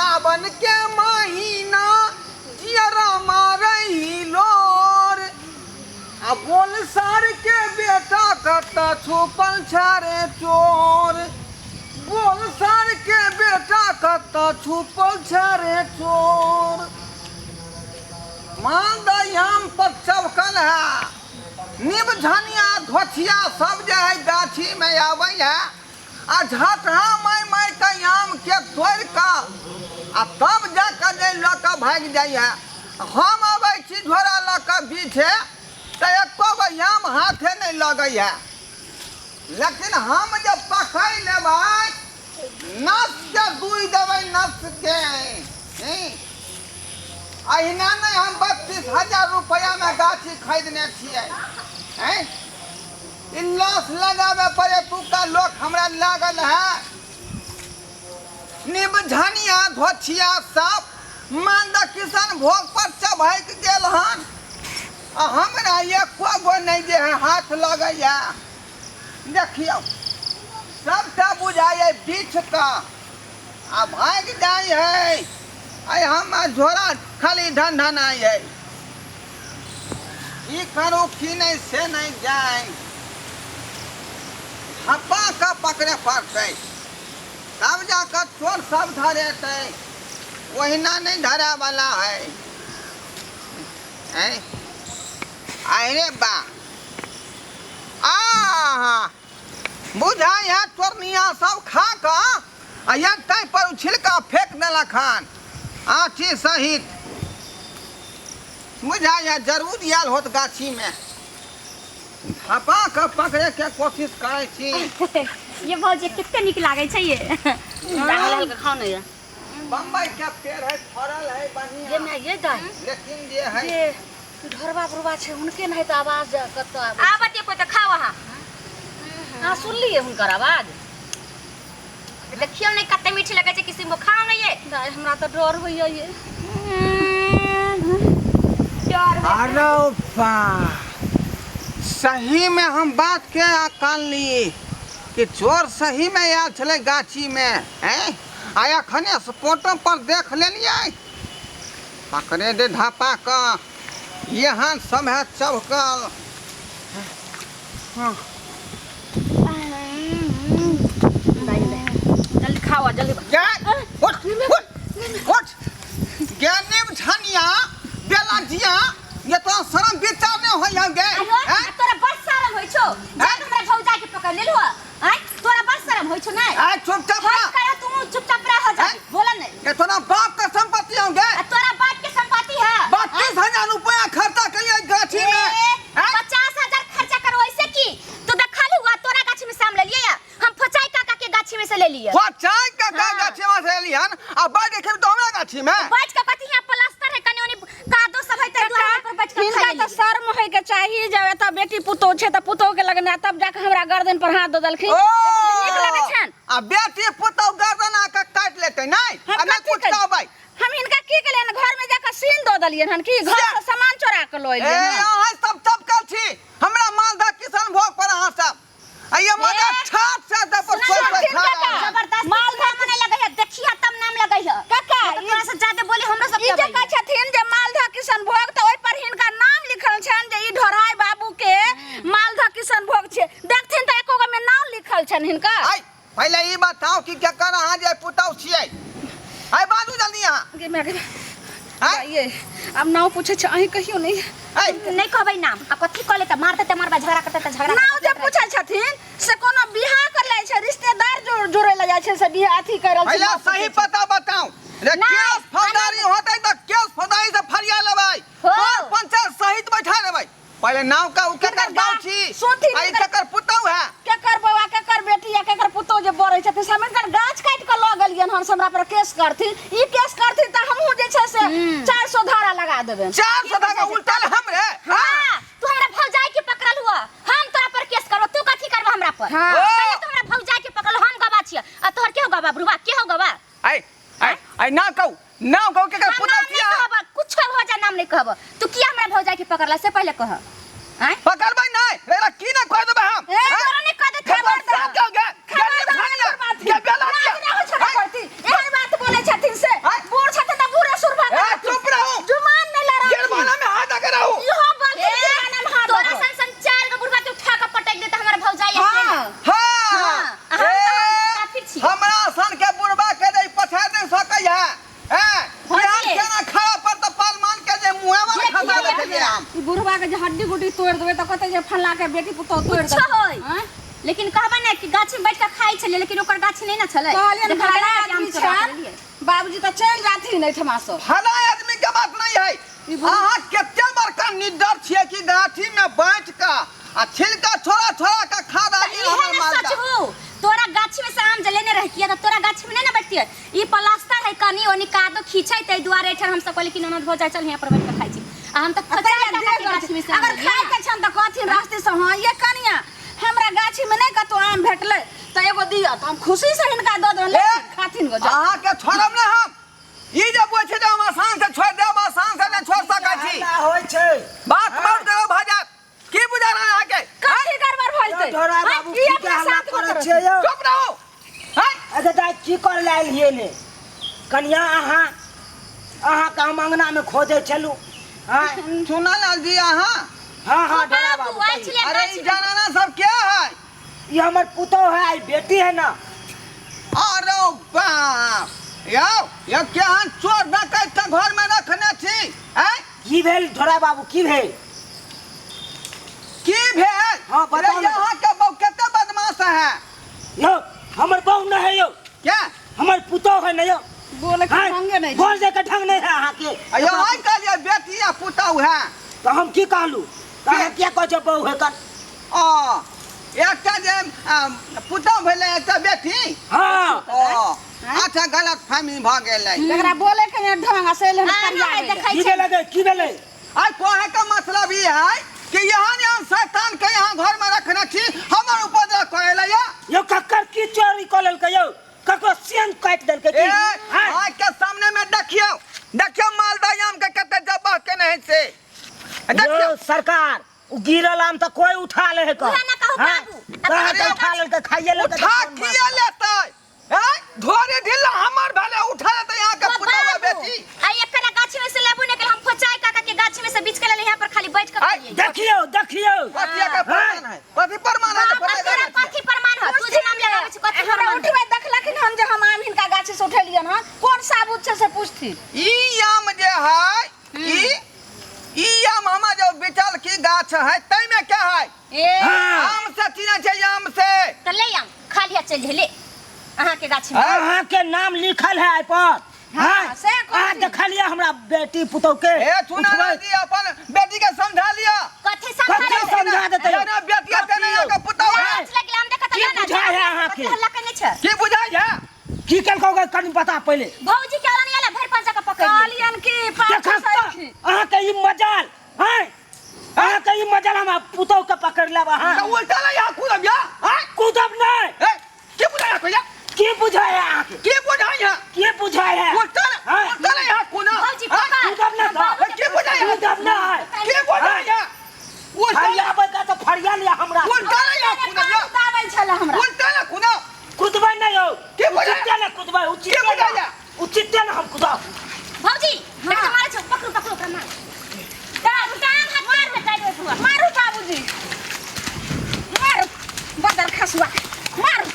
सावन के महीना जियरा मारई लोर आ बोल सार के बेटा कतऽ छुपल छै रे चोर बोल सार के बेटा कतऽ छुपल छै रे चोर मालदह आम पर चबकल है निब झनिया धोथिया सब जे है गाछी में आबै है आ झटहा मारि मारि कऽ आमके तोड़ि कऽ आ तब जा कऽ जे लऽ कऽ भागि जाइए हम अबै छी झोरा लऽ कऽ बीछे तऽ एको गो आम हाथे नहि लगैए लेकिन हम जे पकड़ि लेबै नसके दूइ देबै नसके अहिना नहि हम 32,000 रुपैआमे गाछी खरीदने छियै हैं ई लॉस लगाबे पर एतुका लोक हमरा लागल है निबझनिया धोछिया सब मालदह किसान भोग पर चबहक गेल हन आ हमरा एको गो नहि जे है हाथ लगैया देखियौ सबटा बुझाइए बीछ कऽ आ भागि जाइ है आइ हम झोरा खाली ढन ढनाइ है की करू की नहि से नहि जाय धप्पा कऽ पकड़े पड़तै तब जा कऽ चोर सब धरेतै ओहिना नहि धरैवला है हैं अरे बा आ बुझाइ है चोरनिया सब खा कऽ आ एक टाइम पर उछिल कऽ फेंक देलक हन आँठी सहित बुझाइ है जरूर आयल होत गाछी में धपा कऽ पकड़े के कोशिश करै छी ये भौजी कते नीक लागै छै ये हल्का हल्का खाओ ने ये बम्बई के पेड़ है फड़ल है ये बढ़िया मैं ये दाई लेकिन जे है ये ढोरबा बुढ़बा छै हुनके नहि तऽ आवाज कतऽ आबै आबत ये कोई तऽ खाओ अहाँ अहाँ सुनलियै हुनकर आवाज देखियौ नहि कते मीठ लगै छै किसिमो खाओ ने ये दाई हमरा तऽ डर होइए ये डर अरे बा सही में हम बात के आकान ली कि चोर सही में आयल छलै गाछी में हैं आ अखने स्पॉटो पर देख लेलियै पकड़े दे ढापा कऽ यहाँ सब है चौकल हाँ जल्दी खाओ जल्दी गे उठ उठ उठ गे निम छनिया बेला जिया ये तो शरम विचार नहीं होई है गे आयो हैं? तोरा बड़ शरम होइ छौ जा हमरा भौजा के पकड़ लेलु आय तोरा बड़ शरम होइ छौ नै आ चुपचाप हट रह कर तू चुपचाप रह जा हैं? बोला नहीं ये तोरा बाप का संपत्ति होंगे आ तोरा बाप के संपत्ति है 32,000 रुपया खर्चा करिए गाछी में हैं? 50,000 खर्चा करो ऐसे की तू देखल हुआ तोरा गाछी में से आम ले लिए या हम फोचाई काका के गाछी में से ले लिए फोचाई काका हाँ। गाछी में से लिहन आ बैठ के तो हमरा गाछी में बैठ के कथी यहाँ प्लास्टर है कनी ओनी कादो सब है ते दुआर पर बैठ के हिनका खाइ तऽ शर्म होय के चाही जब एतऽ बेटी पुतोह छै तऽ पुतोह के लगना तब जाके हमरा गर्दन पर हाथ दऽ देलखिन ओ नीक लगै छनि आ बेटी पुतोह गर्दन आके काटि लेतै नहि हम आ नहि कथी कुछ करी? कहबै हम हिनका की केलियनि घर में जाके सीन दऽ देलियनि हन की घर से सामान चोरा के लऽ ए एलियनि हन। अहाँ सब चपकल छी हमरा मालदह किसान भोग पर अहाँ सब आ ये मजा छाट से दे पर सुना सोच ना, पर खा काका। रहल। जबरदस्ती मालदह नाम नहीं लगे है देखिया तब नाम लगे है काका, नहीं तो तोरा से ज्यादा बोली हमरो सब ई जे कहै छथिन जे मालदह किशन भोग तऽ ओहि पर हिनका नाम लिखल छनि जे ई ढोढ़ाई बाबू के मालदह किशन भोग छै देखथिन तऽ एको गो में नाम लिखल छनि हिनका आइ पहिले ई बताउ कि केकर अहाँ जे पुतहु छियै आइ बाजू जल्दी अहाँ गे माय गे आँय? ये आब नाम पूछै छै अहीं कहियौ नहि आइ नहीं कहबै नाम आ कथी कहले त मारते त मारबा झगड़ा करते त झगड़ा नाम जे पूछै छथिन से कोनो बियाह कर लै छै रिश्तेदार जोड़ै लए जाइ छै से बियाह अथी कर रहल छै पहिले नाम पूछै सही छै। पता बताउ रे नहि, केस फौजदारी होतै तऽ केस फौजदारी से फरिया लेबै हो। और पंचायत सहित बैठा लेबै पहिले नाव का उ केकर गाँव छी सुनथिन आ ई केकर पुतहु है केकर बौआ केकर बेटी या केकर पुतोह जे बड़ै छथिन से हम हिनकर गाछ काटि कऽ लऽ गेलियनि हन से हमरा पर केस करथिन ई केस करथिन तऽ हमहूँ जे छै से 400 धारा लगा देबनि 400 धारा उल्टल हमरे हाँ तू हमरा भौजाई के पकड़ल हुआ हम तोरा पर केस करबो तू कथी करबो हमरा पर हाँ। पहिले तू हमरा भौजाई के पकड़ल हम गवा छियै आ तोहर के हो गवा बुढ़वा के हो गवा आई आई आई ना कहू ना कहू केकर हम पुतहु नाम छी नहीं अहाँ कहब कुछ हो जा नाम नहीं कहब तू किया हमरा भौजाई के पकड़ला से पहिले कह आँय पकड़बै नहि एकरा की नहि कह देबै हम ए, तोरा नहि कह देतै, खबर खबरदार। साफ कह गे खबरदार गरीब एकर बात गे बेला लाज नहि होइ छलै करती एहन बात बोलै छथिन से आँय? के जे हड्डी गुड्डी तोड़ि देबै तऽ कहतै जे फल्लाँ के बेटी पुतोह तोड़ि कुछो देलकै। होय आँय? लेकिन कहबै ने कि गाछी में बैठ के खाइ छलियै, लेकिन ओकर गाछी नहि ने छलै। कहलियनि देखल भला केना कि आम आदमी चोरा के छनि लेलियै। बाबूजी तऽ चलि जाथिन एहिठमा सँ। भला आदमी के बात नहीं है। ई बुढ़- अहाँ कते बड़का निडर छियै कि गाछी में बैठ के आ छिलका छोड़ा छोड़ा के खा तऽ रहली इहे हमर ने मालदा। सच हु, तोरा गाछी में से आम जे लेने रहतियै तऽ तोरा गाछी में नहि ने बैठतियै। ई प्लास्टर है कनी ओनी कादो खींचै, ताहि दुआरे एहिठाम हमसब कहलियै कि ननद भौजाइ चल हियाँ पर बैठ के खाइ छी, आ हम तऽ आ खोचाइ तैया काका के देख गाछी में से आम अगर लेलियै। खाइ के छनि तऽ कहथिन रास्ते से, हँ ये कनिया हमरा गाछी में नहि कतौ आम भेटलै तऽ एगो दिअ, तऽ हम खुशी से हिनका दऽ देबनि, ए, लेथिन खाथिन गो जाउ। अहाँ के छोड़ब ने हम। ई जे बुझै छै जे हम आसान से छोड़ि देब, आसान से नहि छोड़ सकै छी। हल्ला होइ छै। बात मत देबै भऽ जायत। की बुझा रहल अहाँके? कथी गड़बड़ भऽ जेतै? ढोरा आँय, बाबू, ई की अपना हल्ला साथ करै करै छियै यौ? चुप रहू। हैं? अच्छा दाइ, की करै लए आयल हियै ने कनिया? अहाँ अहाँके हम अङ्गनामे खोजै छलहुँ। आँय? चुना लाल जी अहाँ? हाँ हाँ ढोरा बाबू बाबू, आयल कहियौ। छलियै अरे गाछी ई में। जनाना सब के है? ई हमर पुतोह है, ई बेटी है ना। अरे बाप यौ, यौ केहन चोर डकैत के घर में रखने छी? हैं? की भेल ढोरा बाबू, की भेल? की भेल? हाँ, बताउ अरे ने। यहाँ के बहू कते बदमाश है। यौ हमर बहू नहीं है यौ। क्या? हमर पुतोह है ना यौ। बोले के हाँ, ढंगे नहीं। बोल दे के ढंग नहीं है अहाँके। अयो आई कहलियै बेटी आ पुतहु है। तऽ हम की कहलू? तऽ अहाँ किया कहै छियै बहू है कर? ओ एकटा जे पुतहु भेलै, एकटा बेटी। हाँ। ओ अच्छा, गलत फहमी भऽ गेलै। एकरा बोले के नहि ढंग आ से एलै हन हाँ, करिया हाँ, गेलै। देखै की छै। भेलै गे, की भेलै? आ कहे के मतलब ई है कि यहाँ यहाँ शैतान के यहाँ घर में रखने छी, हमर उपद्रव करे ला या। यौ ककर की चोरी कऽ लेलकै यौ? ककरो सेन काटि देलकै की? ए हाँ? आँख के सामने में देखियौ, देखियौ मालदा आम के कते जब्बह केने है से देखियौ। यौ सरकार, उ गिरल आम तऽ कोई उठा ले है। उहे ना कहू हाँ? बाबू। कहाँ अरे के उठा लेलकै, खाइए लेलकै तऽ उठा कोन बात? किया लेतै? हैं? धोरे ढिल्ला हमर भेलै, उठा लेतै यहाँ के ओ पुतहु बाबू, बेटी। आ एकरा गाछी में से लेबू ने, हम फोचाई काका के गाछी में से बीछ के लेले, यहाँ पर खाली बैठ के आइ, खाइए। देखियौ देखियौ। कथी एकर प्रमाण है? कथी प्रमाण है जे बाप, फोचाइ तोरा काका कथी प्रमाण है? तू जे नाम लगाबै छी, कथी हमरा प्रमाण है? उठबै देखलखिन हन जे हम आम हिनका गाछी से उठेलियन हन, कोन साबुत छै से पूछथिन। ई आम जे है, ई ई आम हमर जो बिचल की गाछ है तै में क्या है? ए हाँ। आम से चिन्है छै, आम से। तऽ ले आम खा लिया, चलि ले अहाँ के गाछी में। हाँ। अहाँ के नाम लिखल है एहि पर। हाँ, से कहथिन। अहाँ देखलियै हमरा बेटी पुतोह के? ए चुना उठबै। जी अपन बेटी के समझा लिया। कथी समझा कथी देबै? समझा देतै? जेना बेटिया तेना यहाँ के पुतहु है। लाज लगलै, हम देखत की ना, बुझाइ है अहाँके? कथी हल्ला केने छै? की बुझाइ है? की केलकौ गे, कनि बता पहिले। भौजी के आला नहीं आला, भरि पंजा के पकड़ लियै। कहलियन कि पाछू देखत से तऽ अयथिन। अहाँके ई मजाल हैं? अहाँके ई मजाल हमरा पुतोह के पकड़ लेब अहाँ? तऽ उल्टा ला यहाँ कूदब या? हैं? कूदब नहि। ए, की बुझाइ है कोइया? की बुझाइ है अहाँके? की बुझाइ है? की बुझाइ है? उल्टा ला, हैं? उल्टा ला यहाँ कूदब। भौजी, हैं? पकड़। कूदब नहि तऽ। ए, की बुझाइ है? कूदब नहि। की बुझाइ है? उल्टा ला, फरियाबै के तऽ फरिया लिअ हमरा। उल्टा ला यहाँ कूदब या? दाबै छलै हमरा। उल्टा ला कूदब। कुदबै नहि यौ। की बुझाइ? उचिते ने कुदबै, उचिते की बुझाइ ने। है? उचिते ने हम कुदब। भौजी, देखत मारै छौ, पकड़ू पकड़ू ओकरा मार। टांग टांग हाथ मार के टाइट होय। मारू बाबूजी, मारू बदर खसुआ, मारू।